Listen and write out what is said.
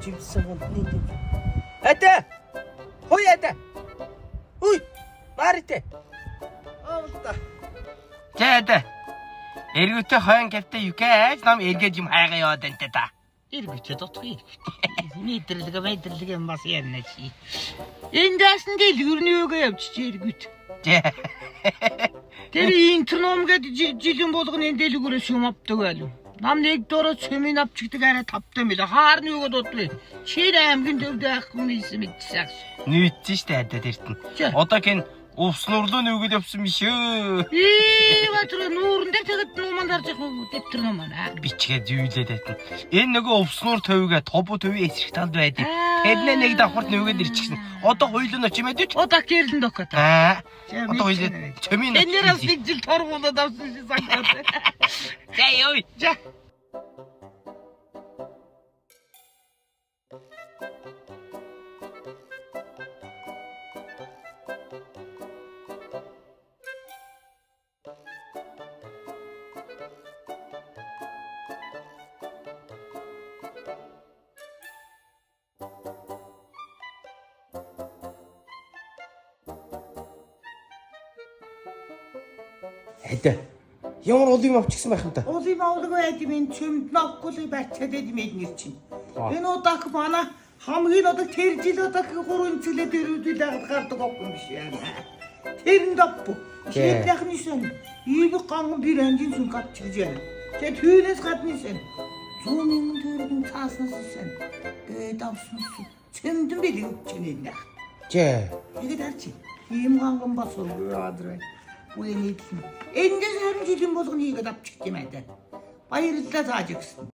Чимсэн гомдны дэв. Ата. Хой ата. Үй. Марите. Аавалта. За ата. Эргүүтэ хойн кэвтэ юкэж нам эргэж юм хайгаа яваад энэ та. Эргүүтэ дотох эргүүтэ. Мэдэрлэг мэдэрлэг юм бас ярина чи. Эндээс нь дэлгүрний өгөө явчих эргүүт. За. Тэр интерном гээд жилэн болгоно энэ дэлгүүрээс юм авдаг байлуу. Нам нэг дөрөө цөмийн авчигдаг арай тавтай мэлээ. Хаарны өгөө дутвэ. Чи аймгийн төвд байхгүй мийсэн мэдсэн. Нүүцсэн штэ ата тэрт нь. За. Одоо гин увс нурлуу нүгэд явсан биш үү? Ий батраа нүүрэн дээр тэгэд нууман дарж явах уу? Дэвтэр нууман аа. Бичгээ зүүлээд айтна. Энэ нөгөө увс нуур төвөг тобу төвийн эсрэг талд байдаг. Тэрнээ нэг давхарт нүгэд ирчихсэн. Одоо хоёулын очим мэдвч. Одоо гэрэлэн докот. Аа. За, Одоо хоёулаа чөмийн Энэ нэрээс нэг жил торгуулаад авсан шиг санагдаад. За ёо. За. Хайда. Ямар олон юм авчихсан байх юм та. Уулын маулаг байд юм энэ чөмд ноккулыг барьцаад байд юм эднэр чинь. Энэ удаах манай хамгийн одоо тэр жил удаах гурван цэлээ дөрөвдөл гардаг юм биш яа. Тэр нь доппу. Шийдлэх нь сэн. Ийг ганган bir анжин сүн гавчиж яа. Тэгээ түүнээс гадна сэн. 100 мянган төгрөгийн цааснаас сэн. Тэгээд авсан сү. Чөмдөн бэлэг чинь энэ. Жээ. Тэгээд харч. Ийм ганган бас өвөө Үе нийтлэн. Эндээс 20 жилийн болгоно хийгээд авчих юм аа. Баярлалаа зааж өгсөн.